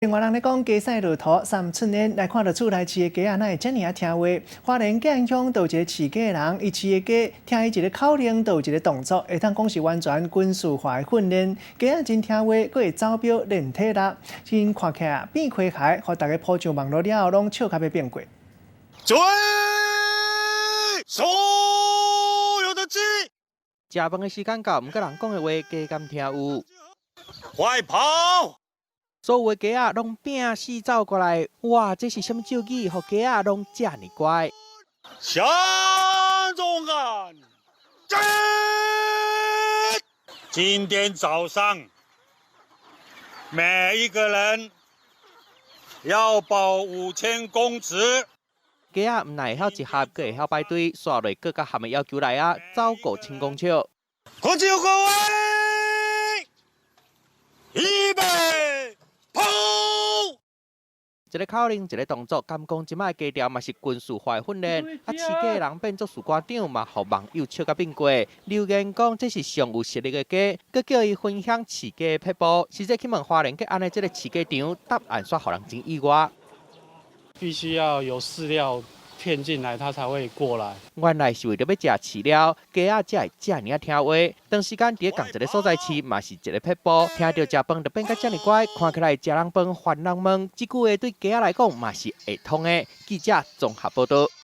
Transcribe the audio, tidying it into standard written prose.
另外人咧講，雞屎落塗三寸煙，來看著厝內飼的雞仔，哪會遮爾仔聽話？花蓮建安鄉就有一個飼雞的人，伊飼的雞聽伊一个口令，就有一个動作，會當講是完全軍事化的訓練。雞仔真聽話，閣會走標練體力，真看起來變詼諧，予大家鋪上網路了後，攏笑甲欲變過。注意，所有的雞，食飯的時間到，毋過人講的話，雞敢聽有？快跑！所有的雞仔攏拼死走過來，哇！這是啥物咒語？予雞仔攏遮爾乖。向左看，今天早上，每一個人要跑5000公尺。雞仔毋但會曉集合，閣會曉排隊，煞落閣較合的要求來啊，走5000公尺。各就各位，預備，跑！一个口令，一个動作，敢講這擺雞調嘛是軍事化的訓練。啊，飼雞的人變做士官長嘛，予網友笑甲變過。留言講這是上有實力的雞，閣叫伊分享飼雞的撇步。實際去問花蓮吉安的這个飼雞場，答案煞予人真意外。必須要有飼料騙進來，它才會過來。原來是為著欲食飼料，雞仔才會遮爾仔聽話。長時間佇咧仝一个所在飼，嘛是一个撇步。聽著食飯就變甲遮爾乖，看起來食人飯還人問，這句話對雞仔來講嘛是會通的。記者綜合報導。